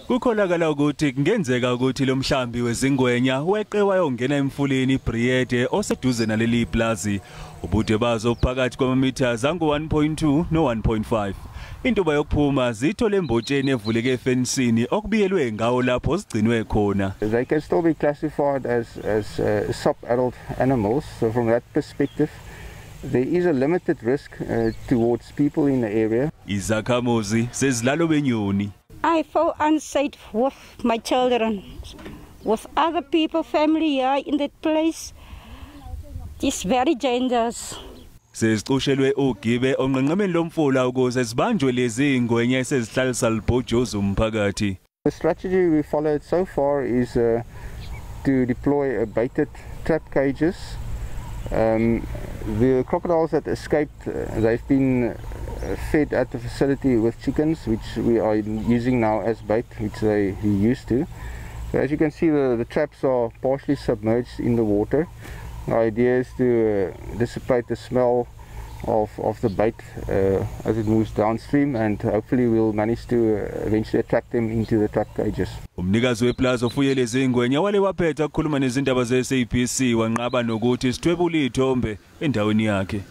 Kukholakala ukuthi kungenzeka ukuthi lo mhlambi wezingwenya weqe wayongena emfuleni iBriede oseduze naleli plazi. Ubude bazo phakathi kwamamitha angu-1.2 no-1.5. Intuba yokuphuma zithole embotsheni evuleke efensini okubiyelwe ngawo lapho zigcinwe khona. They can still be classified as sub-adult animals. So from that perspective, there is a limited risk towards people in the area. Izakhamuzi sezilalo benyoni. I feel unsafe with my children, with other people, family here in that place. It's very dangerous. Sezicushelwe ugibe onqenqemeni lomfula ukuze zibanjwe lezi ingwenya esezihlalisa libhojozi umphakathi. The strategy we followed so far is to deploy baited trap cages. The crocodiles that escaped, they've been fed at the facility with chickens, which we are using now as bait, which they used to. So as you can see, the traps are partially submerged in the water. The idea is to dissipate the smell of the bait as it moves downstream, and hopefully we'll manage to eventually attract them into the trap cages. Umnikazi weplaza ofuye lezi ingwenya wale waphetha ukukhuluma nezindaba ze-SABC, wanqaba nokuthi sithwebule ithombe endaweni yakhe.